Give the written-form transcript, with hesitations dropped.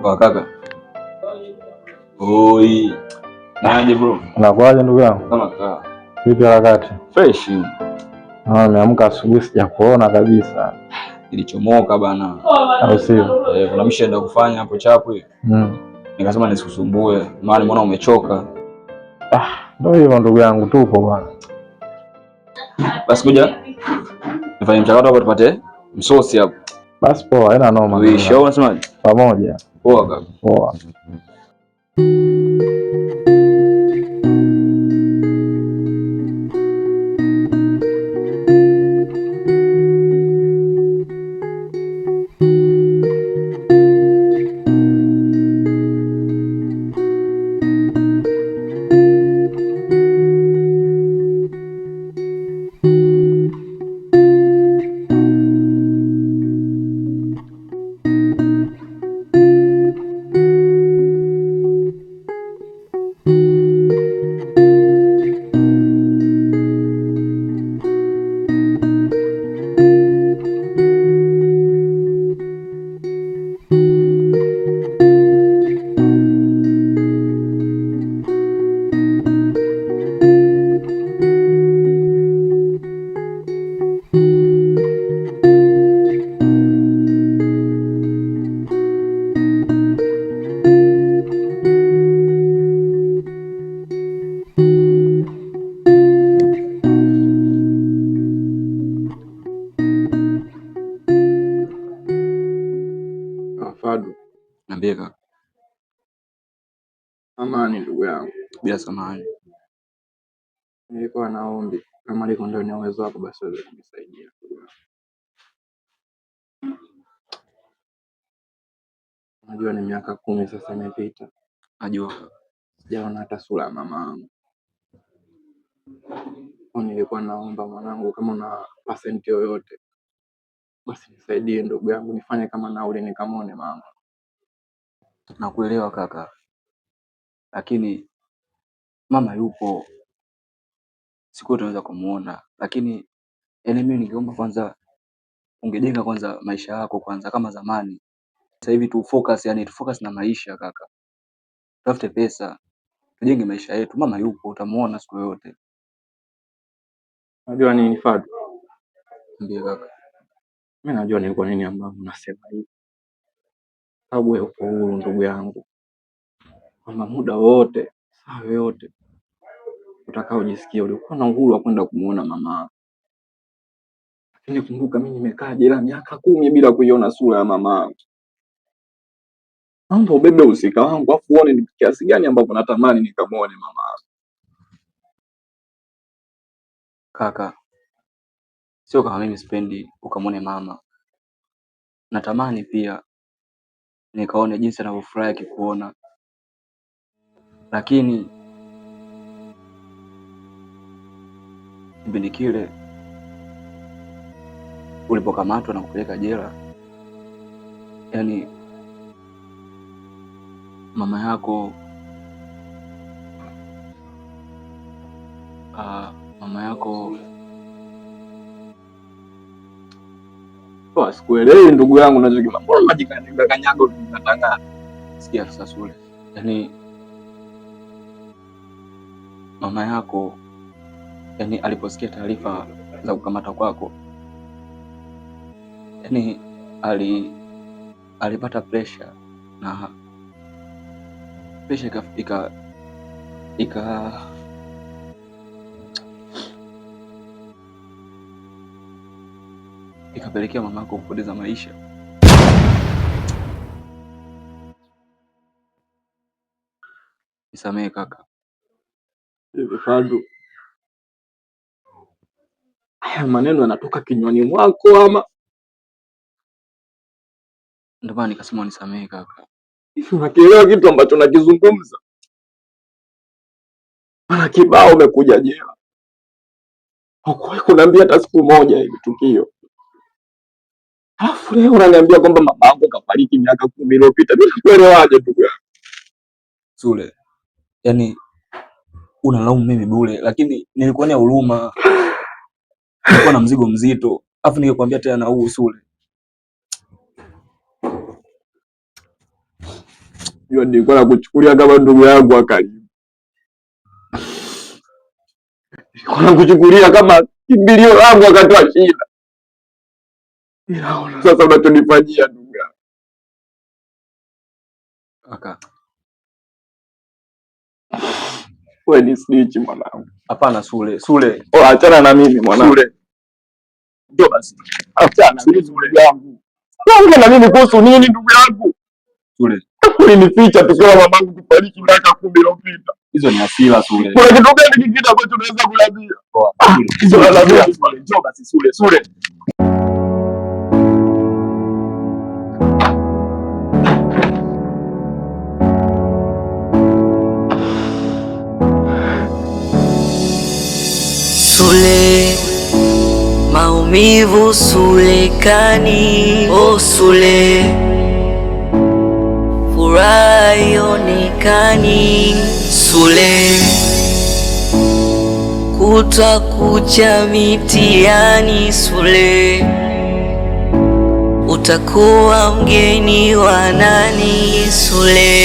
Kwa kaka. Oi. Naje bro? Unakuaje ndugu yangu? Kama kaa. Vipi harakati? Fresh. Ah, nimeamka asubuhi sijakuona kabisa. Ilichomoka bana. Au sio? Eh, kuna mishe enda kufanya hapo chapu hiyo. Nikasema nisikusumbue, maana nimeona umechoka. Ah, ndio hivyo ndugu yangu, tupo bwana. Basi kuja nifanye mchakato hapo tupate msosi hapo. Basi poa, haina noma. Uishi au unasemaje? Pamoja. Poa kaka. Poa. Fadu, Niambie kaka. amani ndugu yangu, Bila samahani. nilikuwa na ombi, kama liko ndani ya uwezo wako basi uweze kunisaidia ndugu yangu. Unajua ni miaka 10 sasa imepita, Najua kaka. sijaona hata sura ya mama yangu. Kwa nilikuwa naomba mwanangu, kama una pasenti yoyote basi nisaidie ndugu yangu, nifanye kama nauli nikamwone mama. Nakuelewa kaka, lakini mama yupo, siku tunaweza kumuona, lakini yani mimi ningeomba kwanza ungejenga kwanza maisha yako kwanza kama zamani. Sasa hivi tu focus, yani tu focus na maisha kaka, tutafute pesa tujenge maisha yetu. Mama yupo, utamuona siku yoyote. Unajua nini Fadu? Ndiyo kaka. Mimi najua ni kwa nini ambavyo unasema hivi, sababu wewe uko huru ndugu yangu, kwamba muda wote saa yoyote utakaojisikia ulikuwa na uhuru wa kwenda kumuona mama. Lakini kumbuka mimi nimekaa jela miaka 10 bila kuiona sura ya mama. Naomba ubebe usika wangu afu uone ni kiasi gani ambapo natamani nikamuone mama. Kaka, sio kama mimi sipendi ukamuone mama, natamani pia nikaone jinsi anavyofurahi akikuona, lakini kipindi kile ulipokamatwa na kupeleka jela, yani mama yako mama yako Sikuelewi ndugu yangu, unachokima mbona unajikanyaga kanyaga unatangana. Sikia sasa Sule, yani mama yako yani aliposikia taarifa za kukamata kwako, yani alipata pressure na pressure ika ikapelekea mamako kupoteza maisha. Nisamehe kaka. Hivi Fadu, haya maneno yanatoka kinywani mwako ama Ndio maana nikasema nisamehe kaka. Hivi unakielewa kitu ambacho nakizungumza? Mara kibao umekuja jela, hukuwahi kuniambia hata siku moja hili tukio, alafu leo unaniambia kwamba mamangu kafariki miaka 10 iliyopita. Mimi nakuelewaje ndugu yangu? Sule, yani unalaumu mimi bure, lakini nilikuonea huruma, nilikuwa na mzigo mzito, afu nikikwambia tena na huu Sule. Jua nilikuwa nakuchukulia kama ndugu yangu wa karibu, nilikuwa nakuchukulia kama kimbilio langu wakati wa shida, ila ona sasa unachonifanyia ndugu yangu. Kaka, Wewe ni snitch mwanangu. hapana Sule, Sule, Oh, achana na mimi mwanangu. Sule. Ndio basi. Achana na mimi ndugu yangu. Wewe na mimi kuhusu nini ndugu yangu? Sule. Ulinificha tukio la mamangu kufariki miaka 10 iliyopita. Hizo ni hasira Sule. Kuna kitu gani kingine ambacho unaweza kuniambia? Hizo ni hasira Sule. Njoo basi Sule, Sule. Sule, maumivu sulekani, oh Sule, furaha ionekani, Sule, kutwa kucha mitiani, Sule, utakuwa mgeni wa nani, Sule?